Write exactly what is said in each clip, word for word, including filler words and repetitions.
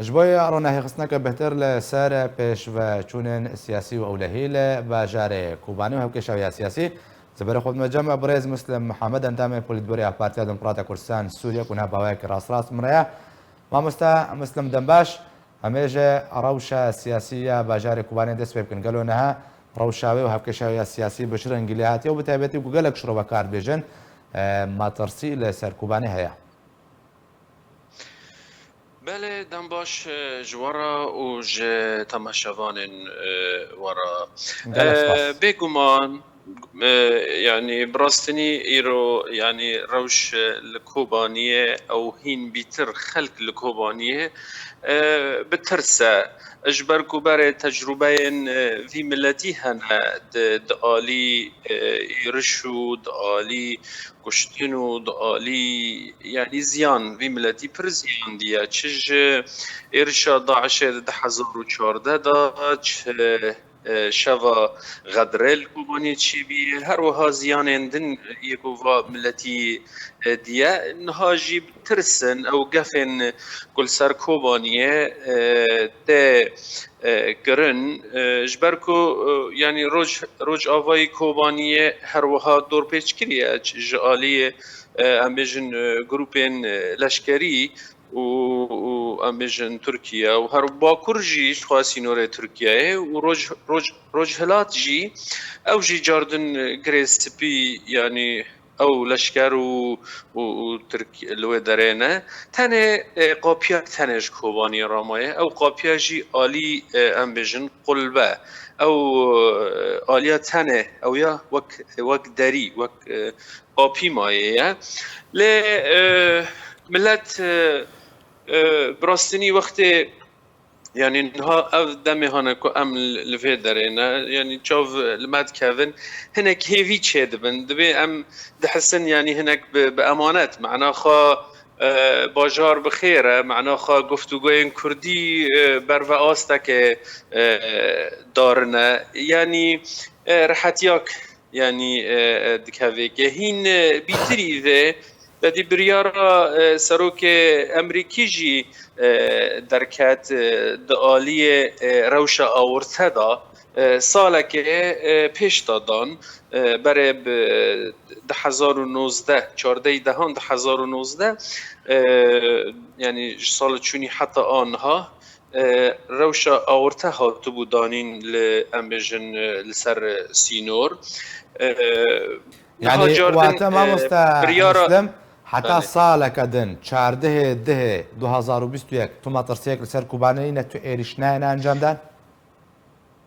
Ji bo ronahîxistineke bêhtir li ser pêşveçûnên siyasî û ewlehî li bajarê Kobanê û hevkêşa wê ya siyasî, ji ber xwe me cem birêz Muslim Mihemed, endamê Polîtbûroya Partiya Demokrata Kurdistan Sûriye ku niha bi awayekî rastrast min re ye. Mamoste Muslim, dem baş. Em ê ji rewşa siyasî ya bajarê Kobanê dest pê bikin. Gelo niha rewşa wê û hevkêşa wê ya siyasî bi çi rengî lê hatiye û bi taybetî ku gelek şirove kar dibêjin, e, metirsî li ser Kobanê heye? Belê, dem baş, e, ji we re û ji temaşevanên, e, we re. Gelek spas. E, bêguman, e, yanî bi rastî îro, yanî rewş, e, li Kobaniyê ew hîn bîtir xelk li Kobaniyê, e, bi tirs e. Ji ber ku berê tecrûbeyên, e, vî miletî hene di, di alî, e, êriş û di alî kuştin û di alî, yanî ziyan, vî miletî pir ziyan diye. Çi ji êrişa DAIŞê di du hezar û çardeh de, çi, e, şeva Xedirê li Kobaniyê çêbî, her wiha ziyanên din yê ku va miletî, e, diye. Niha jî bi tirs in ew gefên ku li ser Kobaniyê, e, tê, e, kirin, e, ji ber ku, e, yanî roj, rojavayî Kobaniyê her wiha dorpêçkirî ye, ç-, ji aliyê, e, em bêjin, e, grûpên, e, leşkerî û, û em bêjin Tirkiye û her bakur jî ji xwe sînorê Tirkiyeyê û roj, roj, rojhilat jî, ew jî cardin, e, girê spî, yanî ew leşker û, û, û Tirk li wê derê ne. Tenê, e, qapiya tenê ji Kobaniyê ramaye. Ew qapiya jî alî, e, em bêjin qulbe. Ew, e, aliya tenê, ew ya wek, wek derî, wek, e, qapî maye ye. Lê, e, milet, e, e, bi rastî wextê Yanî niha ev demê hane ku em li, li vê derê ne. Yanî çav li me dikevin, hinek hêvî çêdibin. Dibê em dihisin, yanî hinek bi, bi emanet, mena xwe, e, bajar bi xêr e, mena xwe guftûgoyên kurdî, e, ber ve astekê, e, darine. Yanî, e, rehetiyak Yanî, e, e, dikevê ke hîn, e, bîtirî vê, te dî biryara, e, serokê Emerîkî jî, e, derket, e, di aliyê, e, rewşa awirte de, e, salekê, e, pêş de dan, e, berê bi du hezar û nozdeh, çardehê dehan du hezar û nozdeh, e, yanî ji sala çûnî heta aniha, e, rewşa awirte hatibû danîn li, em bêjin, e, li ser, e, sînor. E, niha Yanî cardin, wate e, mamoste biryara Muslim, heta Belê. saleke din, çardehê dihê du hezar û bîst û yek, tu metirsiyek li ser Kobanê nîne, tu êrîş nayêne encam dan?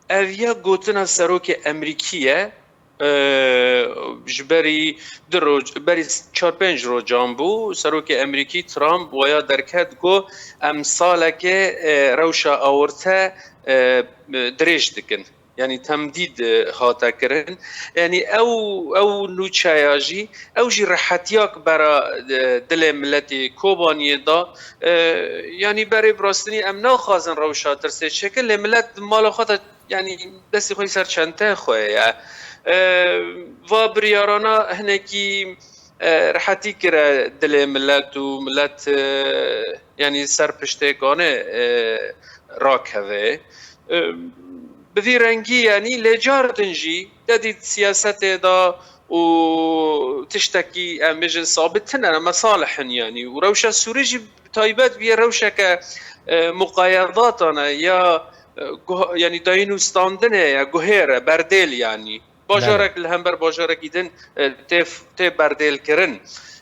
Ev ya gotina serokê Emerîkî ye. E, ji berî du roj, berî çar pênc rojan bû, serokê Emerîkî Trump waya derket, got, em salekê, e, rewşa awirte, e, dirêj dikin. Yanî temdîd, e, hate kirin. Yanî ew, ew nûçeya jî, ew jî rehetiyak bera, e, dilê miletê Kobaniyê da. E, yanî berê bi rastî em naxwazin rewşa tirsê çêkin, lê milet di mala xwe de Yanî destê xwe li ser çenteyê xwe ye. E, va biryarana hinekî, e, rehetî kire dilê milet û milet, e, yanî ser piştê kanê, e, rakeve. E, bi vî rengî yanî lê cardin jî te dît siyasetê de û tiştekî em bêjin sabit tine, mesalih in yanî. Û rewşa Sûrî jî bi taybet bûye rewşeke, e, muqayedatan e ya, e, guh-, yanî dayîn û standinê ye, guhêr e, berdêl yanî. Belê. Bajarek li hember bajarekî din, e, tê, tê berdêlkirin.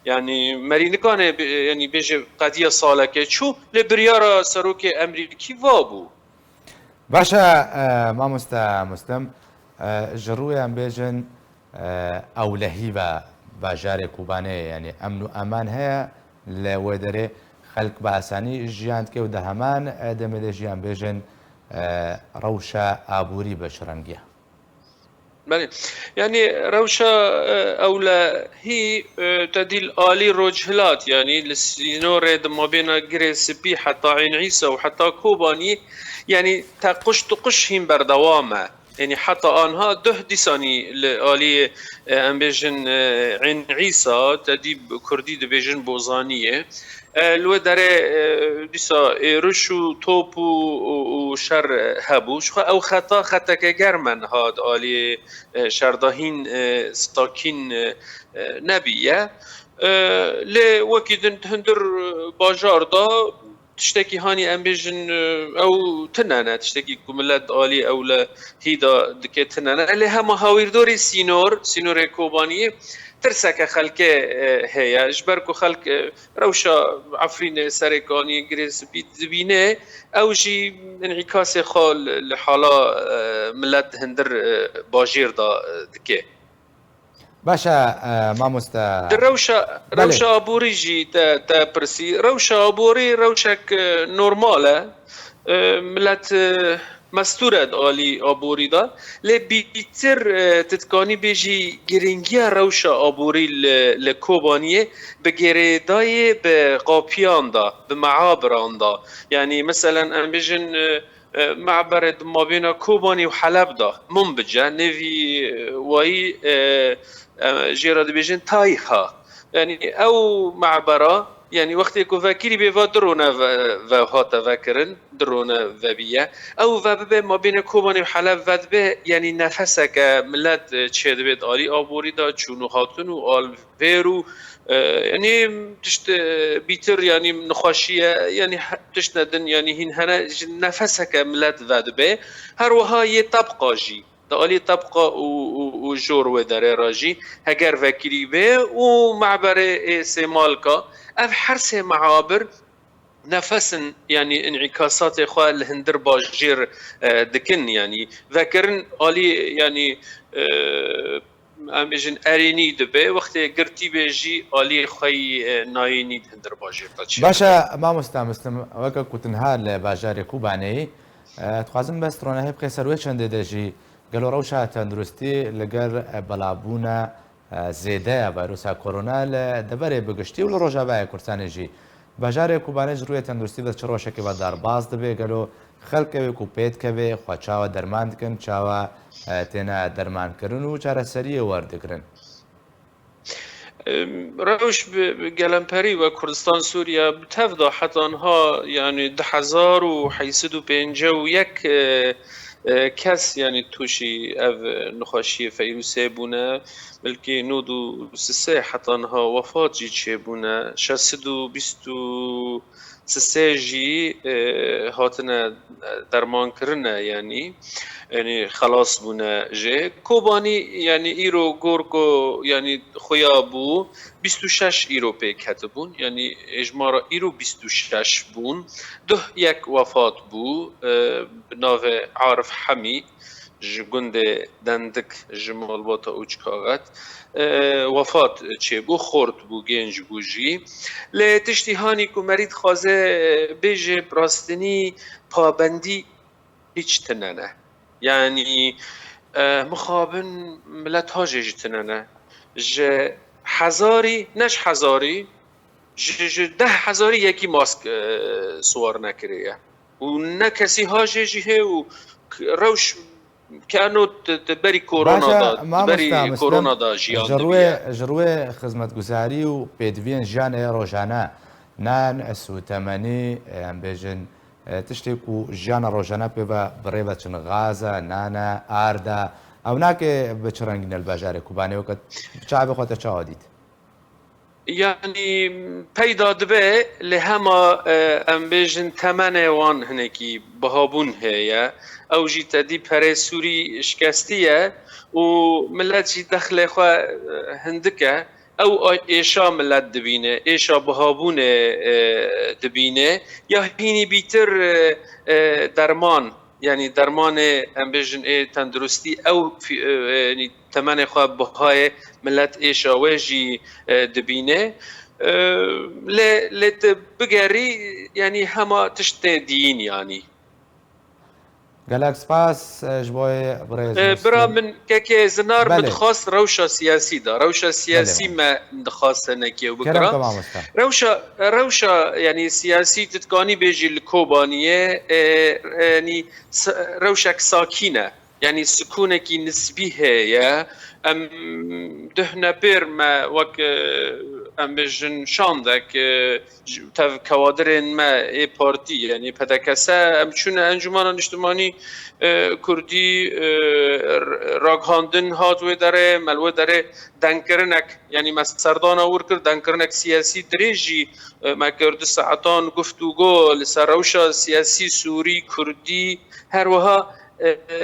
Yanî merî nikane bi-, yanî bêje qediya salekê çû, lê biryara serokê Emerîkî va bû. Baş e, e, mamoste Muslim, e, ji rûyê em bêjin, e, ewlehî ve bajarê Kobanê, yanî emn û eman heye, li wê derê xelk bi asanî jiyan dike û di heman, e, demê de jî em bêjin, e, rewşa aborî bi çi rengî ye? Belê. Yanî rewşa, e, ewlehî, e, te dî li alî rojhilat, yanî li sînorê di mabêna Girê Spî heta Ên Îsa û heta Kobanî, yanî tequş tuquş hîn berdewam e. Yanî heta anha duh dîsanî li aliyê, e, em bêjin, e, Ên Îsa, te dî bi kurdî dibêjin Bozaniyê. E, li wê derê, e, dîsa êriş û top û, û, û şer, e, hebû. Ji xwe ew xeta xeteke germ e niha di aliyê, e, şerdahîn, e, sakîn, e, e, nebiye. E, lê wekî din di hundir, e, bajar de tiştekî hanî em bêjin, e, ew tune ne, tiştekî ku milet di alî ewlehî de dike tune ne. Lê hema hawîrdorî sînor, sînorê Kobaniyê tirseke xelkê, e, heye. Ji ber ku xelk, e, rewşa Efrînê, Serêkaniyê, Girê Spî dibîne, ew jî înîkasê xwe li, li hala, e, milet di hundir, e, bajêr de, e, dike. Baş e, e, mamoste. Di rewşa, Belê. Rewşa aborî jî te, te pirsî. Rewşa aborî rewşek, e, normal e. E, milet, e, mestûr e di alî aborî de. Lê bîtir, e, tu dikanî bêjî girîngiya rewşa aborî li, li Kobaniyê bi girêdayê bi qapiyan de, bi meabiran de. Yanî, meselen, em bêjin, e, e, me'berê di mabêna Kobanî û Heleb de, Munbice, nêvî, e, wayî, e, e, jê re dibêjin Tayha. Yanî ew me'bera, yanî wextê ku vekirî bê, va dirone ve, ve hate vekirin, dirone vebiye. Ew ve bibe mabêna Kobanî û Heleb ve dibe, yanî nefeseke milet, e, çêdibe di alî aborî de, çûn û hatin û al vêr û, e, yanî tişt, e, bîtir, yanî nexweşiye, yanî he-, tiştine din, yanî hîn hene, ji nefeseke milet vedibe. Her wiha yê tebqa jî, di alî tebqa û, û, û jor wê derê re jî heger vekirî be û me'berê ê Sêmalka, ev her sê me'abir nefesin, yanî înîkasatê xwe li hundir bajêr, e, dikin, yanî vekirin alî, yanî, e, em bêjin erênî dibe, wextê girtî be jî aliyê xwe yî, e, nayênî di hundir bajêr de çêdibe. Baş e, mamoste Muslim, weke ku tu niha li bajarê Kobanê yî, e, dixwazim bes ronahî bixê ser wê çendê de jî, gelo rewşa tenduristî li gel, e, belavbûna, e, zêde ya vîrusa korona li deverê bi giştî û li Rojavayê Kurdistanê jî, bajarê Kobanê ji rûyê tenduristî ve çi rewşekê ve derbas dibe? Gelo xelkê wê ku pê dikeve, xwe çawa derman dikin, çawa, e, têne dermankirin û çareseriyê werdigrin? Em, rewş bi, bi gelemperî we Kurdistan Sûriye bi tev de heta niha, yanî du hezar û heyt sed û pêncî û yek, e, e, kes, yanî tûşî ev, e, nexweşiyê feyrûsê bûne. Belkî nod û sisê heta niha wefat jî çêbûne. Şeş sed û bîst û sisê jî, e, hatine, e, dermankirine, yanî, yanî xelas bûne jê. Kobanî, yanî îro gor ku, yanî xuya bû, bîst û şeş îro pê ketibûn, yanî hêjmara îro bîst û şeş bûn. Duh yek wefat bû, e, bi navê Arif Hemî, ji gundê Dendik, ji malbata Uçkaxet, e, wefat çêbû, xort bû, genc bû jî. Lê tiştî hanî ku merî dixwaze bêje, bi rastînî pabendî hiç tine ne. Yanî, e, mixabin milet hajê jî tine ne. Ji hezarî, ne ji hezarî, ji, ji deh hezarî yekî mask, e, siwar nekiriye. Û ne kesî hajê jî hê û k-, rewş keno di, di berî korona Baş e, de, di berî mamosta Muslim, korona de jiyan ji dibiye. Rûyê, ji rûyê xizmetguzarî û pêdiviyên jiyanê rojane, nan, sûtemenî, em bêjin, e, tiştê ku jiyana rojane pê ve bi rê ve çin, gaz e, nan e, ard e, ew nake bi çi rengî ne li bajarê Kobanê weke çavê xwe te çawa dît? Yanî peyda dibe, lê hema, e, em bêjin temenê wan hinekî bihabûn heye. Ew jî te dî perê Sûrî şikestî ye û milet jî dexlê xwe, e, hindik e. Ew a-, êşa milet dibîne, êşa bihabûnê, e, dibîne. Ya hînî bîtir, e, e, derman, yanî dermanê, em bêjin, ê tenduristî, ew fî-, e, e, yanî temenê xwe bihayê milet êşa wê jî, e, dibîne. E, lê, lê tu bigerî, yanî hema tişt tê diyîn, yanî. Gelek spas, e, ji bo birêz E, Muslim. Bira min, kekê Zinar, Belê. Min dixwast rewşa siyasî de. Rewşa Belê, siyasî belê. Me dixwast hinekî ew Kerem bikira. Ke mamoste. Rewşa, rewşa, yanî siyasî tu dikanî bêjî li Kobaniyê, e, e, yanî s-, rewşek sakîn e. Yanî sikûnekî nisbî heye. Em duh nepêr me wek, e, em bêjin şandek, e, ji, tev kewadirên me ê partî, yanî P D K S, em çûne Encûmena Niştimanî, e, Kurdî, e, r-, ragihandin hat wê derê, me li wê derê dengkirinek, yanî me serdana wir kir, dengkirinek siyasî dirêj jî, e, me kir, du saetan guftûgo li ser rewşa siyasî Sûrî, Kurdî, her wiha, e, e,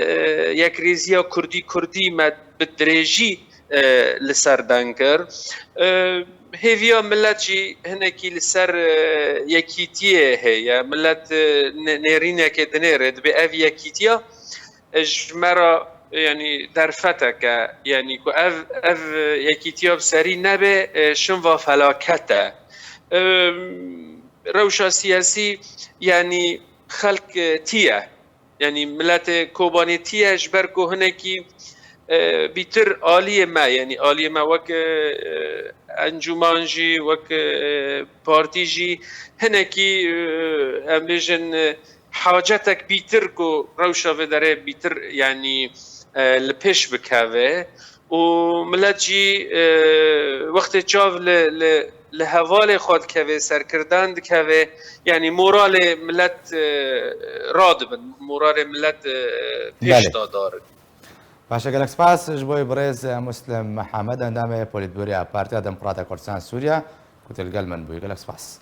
yekrêziya Kurdî, Kurdî me bi dirêjî, e, li ser deng kir. E, hêviya milet jî hinekî li ser, e, yekîtiyê heye. Milet, e, ne-, nêrînekê dinêre, dibê ev yekîtiya, e, ji me re, yanî derfetek e, yanî ku ev, ev yekîtiya bi serî nebe, e, şinva felaket e. E, rewşa siyasî, yanî xelk, e, tî ye. Yanî miletê Kobanê tî ye, ji ber ku hinekî, e, bîtir aliyê me, yanî aliyê me wek, e, encûman jî, wek, e, partî jî hinekî, e, em bêjin, e, hacetek bîtir ku rewşa vê derê bîtir, yanî, e, li pêş bikeve û milet jî, e, wextê çav li, li, li hevalê xwe dikeve, serkirdan dikeve, yanî moralê milet, e, radibin, moralê milet, e, pêş Belê. da darin. Baş e, gelek spas ji bo birêz Muslim Mihemed, endamê Polîtbûroya Partiya Demokrata Kurdistan Sûriye, ku tu li gel min bûyî. Gelek spas.